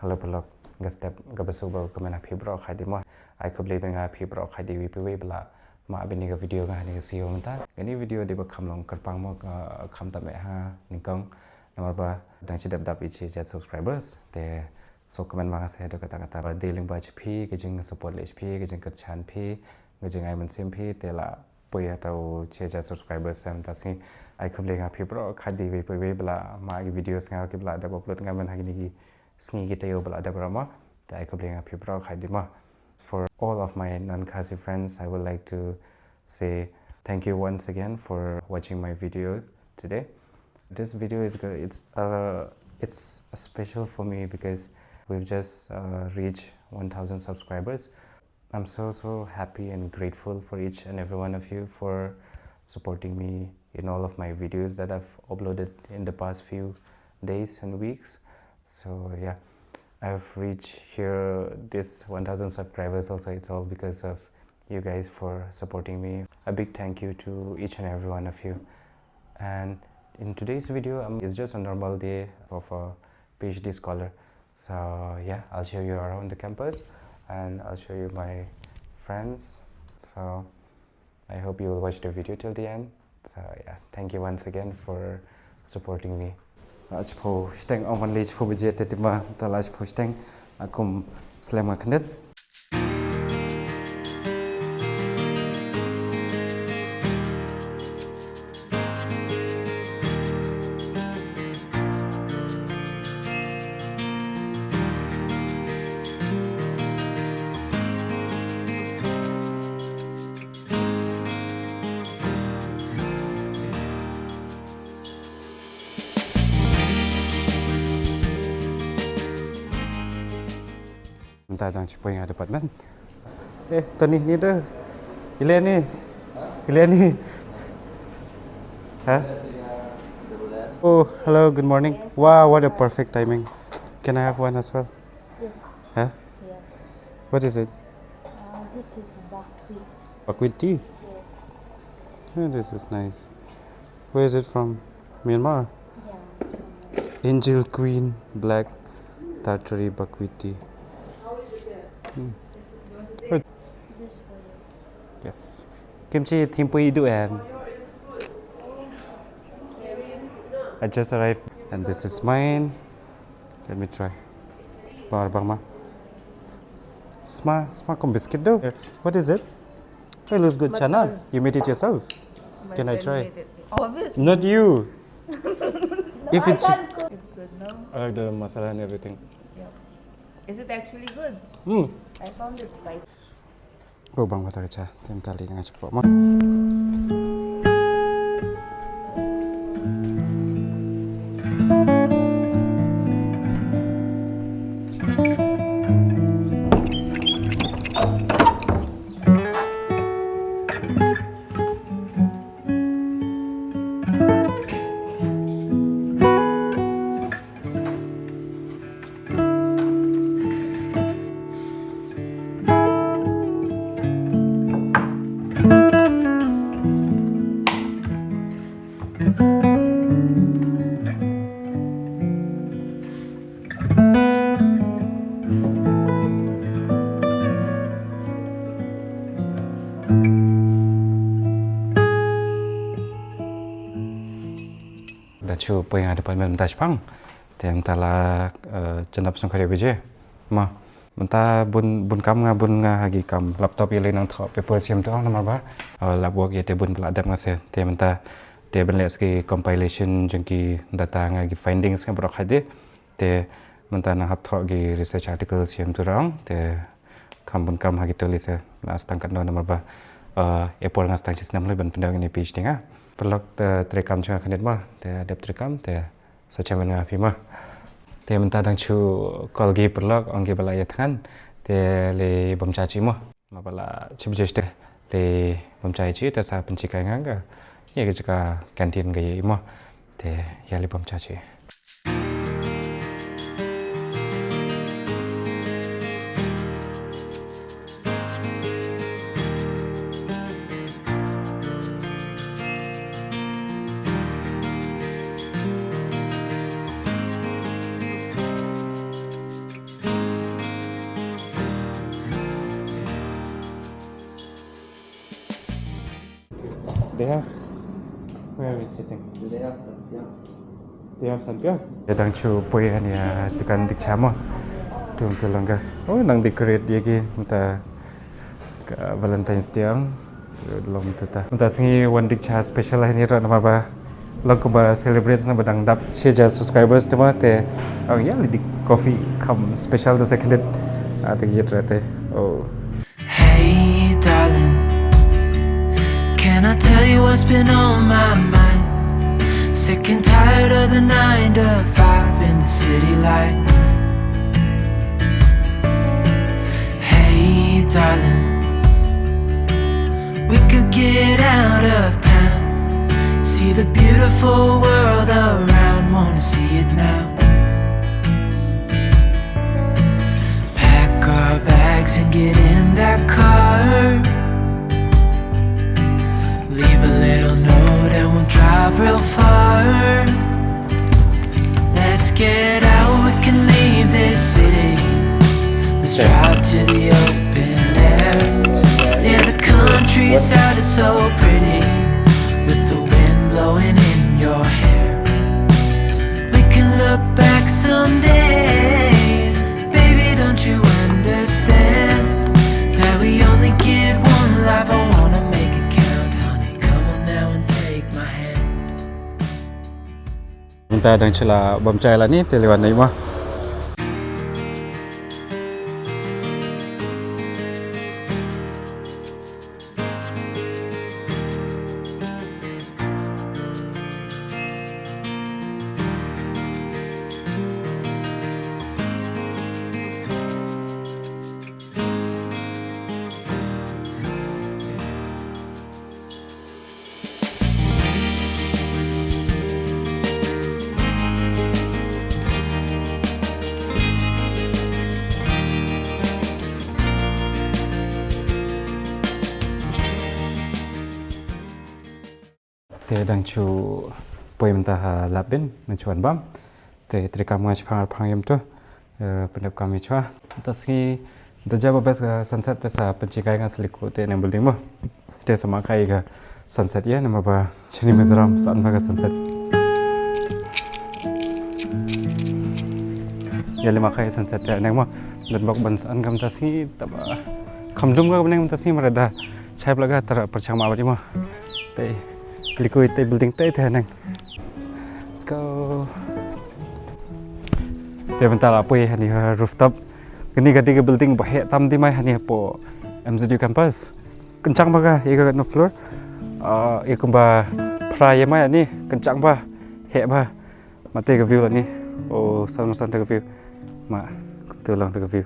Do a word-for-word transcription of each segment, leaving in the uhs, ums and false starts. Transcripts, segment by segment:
Hello paralok, nga step nga ba suk ba kumne ha phi baroh khaii mo. Ai khublei ba nga ha phi baroh khaii wei pa wei ba la mad ïa kane ka video nga ha kane ka sngi mynta. Kane ka video dei ba kham long kyrpang mo, ka kham tam eh ha nyngkong. Namar ba dang shu dep dap ïa shi hajar subscribers. Te sngewkmen ma nga sa ïa kata kata ba dei lyngba ïa phi, ka jingsupport ïa phi, ka jingkyrshan phi, ka jingai mynsiem phi, te la poi ha uta u shi hajar subscribers mynta ka sngi. Ai khublei nga ha phi baroh khaii wei pa wei ba la mad ïa ki videos nga ki ba la dep upload nga mynta ha kine ki sngi ki taïew ba la dep rama. Te ai khublei nga ha phi baroh khaii mo. For all of my non-Khasi friends, I would like to say thank you once again for watching my video today. This video is go- it's uh it's special for me because we've just uh, reached one thousand subscribers. I'm so, so happy and grateful for each and every one of you for supporting me in all of my videos that I've uploaded in the past few days and weeks. So, yeah, I've reached here this one thousand subscribers also. It's all because of you guys for supporting me. A big thank you to each and every one of you. And in today's video, um, it's just a normal day of a PhD scholar. So yeah, I'll show you around the campus and I'll show you my friends. So I hope you will watch the video till the end. So yeah, thank you once again for supporting me. Lashiphew shiteng, ong ban lashiphew baje te, te ma, te lashiphew shiteng nga kum slem nga khyndiat. Mynta dang shu poi ha department. Eh, Tony, ni tu. Ileni. Ileni. Huh? Oh, hello, good morning. Wow, what a perfect timing. Can I have one as well? Yes. Huh? Yes. What is it? Uh, this is buckwheat. Buckwheat tea? Yes. Oh, this is nice. Where is it from? Myanmar? Yeah. Angel Queen Black Tartary Buckwheat Tea. Hmm. Good. Yes. Kimchi thimpui du em. I just arrived and this is mine. Let me try. Bang, bang ma. Sma, sma kum biscuit do. What is it? It looks good, Chana. You made it yourself. Can I try? Obviously. Not you. If it's, it's good, no? I like the masala and everything. Yeah. Is it actually good? Hmm. I found it spicy. Ko bang mata ka cha, tem tali nga chepo mo. Da chu poi nga department mynta shipang. Te mynta la, eh, jynap sngewkhia baje. Ma, mynta bun, bun kam nga, bun nga ha ki kam laptop ïa lei nang thoh paper shim to namar ba, eh, lab work ïa te bun ba la dep nga se. Te mynta te ban leh ki compilation jong ki data nga, ki findings nga baroh khaide. Te mynta nang hap thoh ki research articles shim to rong. Te kam bun kam ha ki tuli se la stang katno namar ba, eh, e por nga stang shisnem lei ban pyndonkam ïa ki PhD nga. Paralok te treikam jong nga khyndiat ma, te dep treikam te sa chairman nga phi ma. Te mynta dang shu call ki paralok, ong ki ba la ïa thngan. Te lei bam cha chi mo. Ma ba la chim je te lei bam cha chi te sa pynchikai nga ka ïa ka jaka canteen ka ïa mo. Te ïa lei bam cha chi. They have. Where are we sitting? Do they have some? Yeah. Te ïa san pia. Ïa dang shu poi hangne ïa dukan dikcha mo. Tum tu lang ka. Oh, nang decorate ïa ki mynta ka Valentine's Day ang. Long tu ta. Mynta sngi wan dikcha special hangne ruh namar ba long kumba celebrate na ba dang dap shi hajar subscribers te mo te. Oh, ïa lei dik coffee kam special da seconded. Ah, te ïa te. Oh. Hey, darling, can I tell you what's been on my mind? Sick and tired of the nine to five in the city life. Hey, darling, we could get out of town, see the beautiful world around, wanna see it now. Pack our bags and get in that car. Leave a little note and we'll drive real far. Let's get out, we can leave this city. Let's drive to the open air. Yeah, the countryside is so pretty with the wind blowing in your hair. We can look back someday. Baby, don't you understand that we only get one life? I wanna make it count, honey. Come on now and take my hand. Mynta dang shu la bam chai la ni te lei wan nai ma. Te dang shu poi mynta ha lab bin, ngan shu wan bam. Te treikam nga shipang arpang ïa mynta. Eh, pyndep kam ïa chwa. Mynta sngi da jia ba best ka sunset te sa pynchikai nga sliku te nang building mo. Te sa ma kai ka sunset ïa namar ba chini Mizoram sa an ba ka sunset. Ïa lima khai sunset te neng mo. Dat bok ban san kam ta sngi taba. Kham dum ka neng ta sngi mara da. Chai plaga tara perchang ma bari mo. Te likui te building te te neng. Let's go. Te bynta la poi hani ha rooftop. Kani ka dei ka building ba heh tam di mai hani hapoh M Z U campus. Kynchang ba ka ïa ka no floor. Ah, ïa kumba phra ïa mai ani kynchang ba heh ba. Mate ka view ani. Oh, san san ta ka view. Ma kumtu long ta ka view.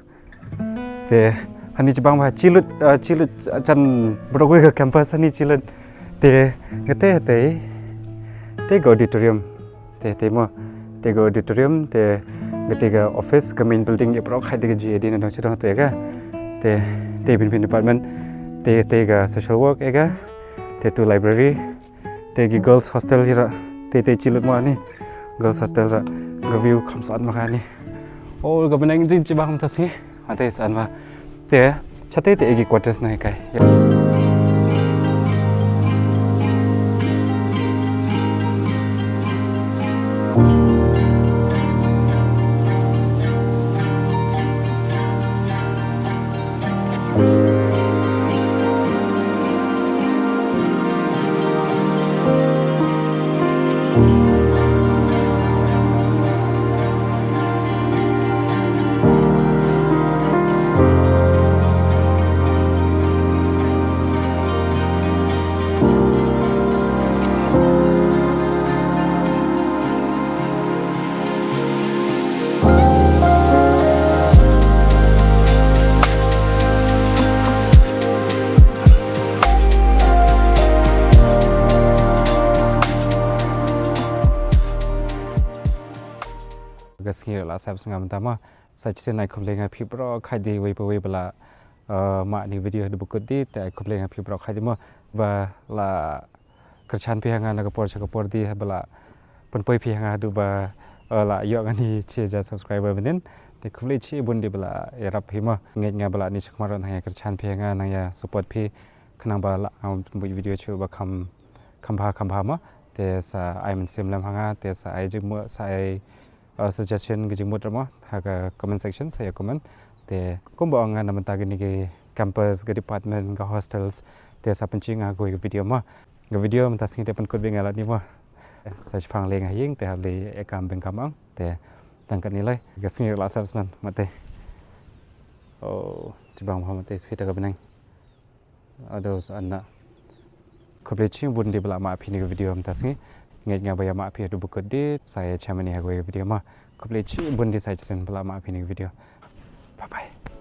Te hani chibang ba chilut, ah, chilut chan brogoi ka campus hani chilut. Te ngate te te ka auditorium. Te te mo te ka auditorium te ngate ka office ka main building ïa brok khai te ka G A D na dong chidong te ka. Te te bin bin department te te ka social work ega. Te tu library. Te ki girls hostel hi ra. Te te chilut mo ani. Girls hostel ra. Ka view kham san ma ka ani. Oh, ka bneng jing chibang ta sngi. Ate san ma. Te chate te egi quarters na kai. Ka sngi la sap snga mynta ma. Sa chisien ai khublei nga phi bro khai di wei pa wei ba la, eh, ma ni video da bukut di te ai khublei nga phi bro khai di mo ba la kyrchan phi ha nga na ka por cha ka por di ba la pynpoi phi ha nga du ba, eh, la ïoh nga ni chi ja subscriber benin. Te khublei chi bun di ba la ïarap phi mo ngeit nga ba la ni chakmar na ïa kyrchan phi ha nga na ïa support phi khnang ba la ngam buh video chu ba kham kham bha kham bha mo. Te sa ai mynsiem lem ha nga te sa ai jingmut sa ai uh, suggestion ka jingmut rama ha ka comment section sa ïa comment. Te kumba ong nga na mynta kani ka campus ka department ka hostels te sa pynching ha ka video ma. Ka video mynta sngi te pynkut bynta nga la ni ma. Sa chipang leng ha ïing te ha le e kam beng kam ang te tang kani lai ka sngi la sap snan mate. Oh, chibang ma mate phi ta ka beneng. Ados anna. Khublei chi bun di ba la ma phi ni ka video mynta sngi. Ngeit nga ba ïa ma phi du bukut di sa ïa chamani ha ka video ma. Khublei chi bun di sa chisien ba la ma phi ni ka video. Bye bye.